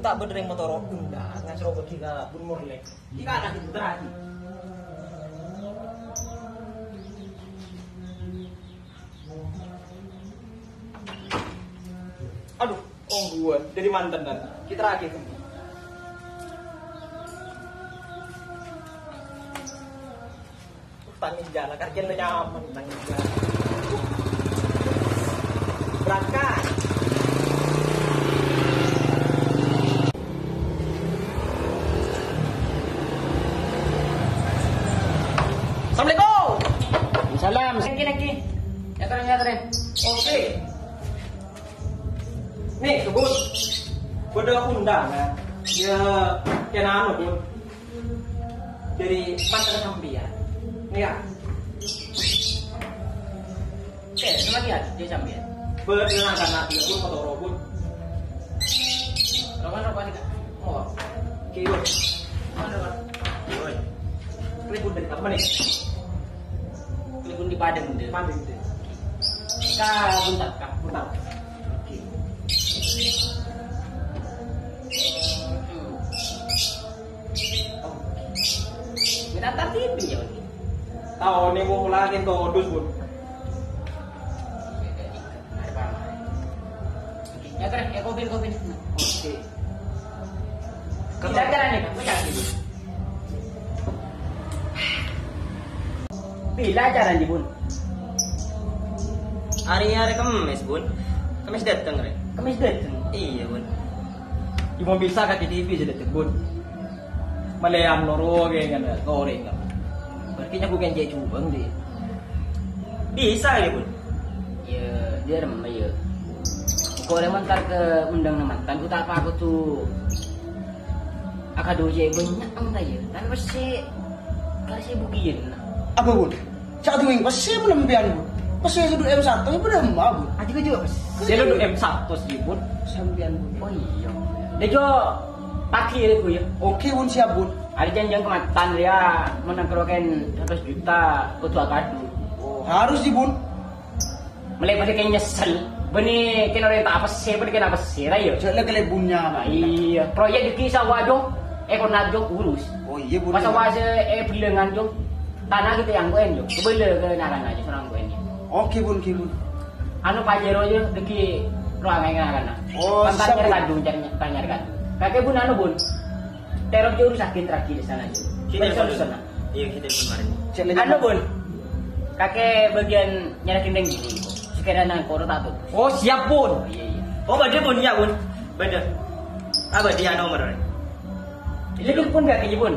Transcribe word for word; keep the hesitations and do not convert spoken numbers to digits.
Ta' bâdâ rèng motoro' undangan, soro bâgi ka Bun Morlè. Ika lagi putra lagi. Aduh, ongguwân, dâri manten, Dan. Kita lagi. Tangis jala, karjana nyaman, tangis jala. Berangkat. Assalamualaikum. Salam. Nènggi, nènggi. Nyater, nyater. Oke. Nih, Bun. Bâdâ undangan. Ya, kèng anu, Bun. Dâri manten sampèyan. Iyâ. Oke, sama dia, dia sampèyan. Bâdâ nang kana dia pun motoro, Bun. Rokan, rokan, Kak. Oh. Oke, Bun. Mana, Bun? Oi. Telepon dâri mana nih? Telepon di Padang, deh. Padang, deh. Kak, bentar, Kak. Bentar. Oke. Hmm. Minata T V ya, Bang? Tahu nih, mau ulangi tuh, dus, Bun. Nyater, ya, kopi, kopi. Oke. Kita jalan nih, Bang. Kita jalan. Bila acara ni, Bun? Hari, hari Kamis, Bun. Kamis dateng, Rè. Kamis dateng? Iya, Bun. Cuma bisa ka C T V sè dateng, Bun. Malèyan loro kèngèng, korèng. Berarti nyabu kèngèng jubang, deh. Bisa, ya, Bun? Ya, dia remeh, ya. Korèng mantar ke undang mantan, ku ta' apa, aku tuh. Akadhu cè' bânnya' enta, yâ. Tapè pèssè kala sè bugiân. Apa, Bun? Sè aduwèng pèssè mon sampèyan, Bun. Pèssè sè dhu M satu yâ padâ emma, Bun. Aji kaju pèssè. Sè dhu M satu sè, Bun. Sampèyan, Bun. Oh, iyâ. Dâjâ pagi yâ, Bu, yâ. Oke, Bun, siap, Bun. Arè jhânjhiyân ka mantan, yâ. Mon nangkèro kèng saratos juta, kodhu akadhu. Oh, harus sih, Bun. Mèlè padâ kèng nyesel. Bânnè kèng orèng ta' pèssè, bânnè kèng pèssè, ra, yâ? Jhâ' la kalèbunnya, Pak. Iyâ, proyek dâgghi' sawah, Jong. È, kona, Jong, urus. Oh, iyâ, Bun. Pas sawah sè è Belengan, Jong. Tana kita yang koen, Jong. Kebele ke narana, Jong, orang koen, yâ. Oke, Bun, oke, Bun. Anu, Pajero, Jong, dâgghi' ruangan narana. Oh, siap, Bun. Tanyar kadu, tanyar kadu. Kakè, Bun, anu, Bun. Terop juru sakit terakhir di sana, Jong. Kita Bun, telepon. Sana. Iya, kita telepon kemarin. Cek lagi. Anu, Bun. Kakè bâgiyân nyarè gendeng gini. Sekiranya nang kono tak tuh. Oh, siap, Bun. Iya, iya. Oh, bâdâ, Bun, ya, Bun. Bâdâ. Apa dia nomor? Ini pun gak kayak, Bun.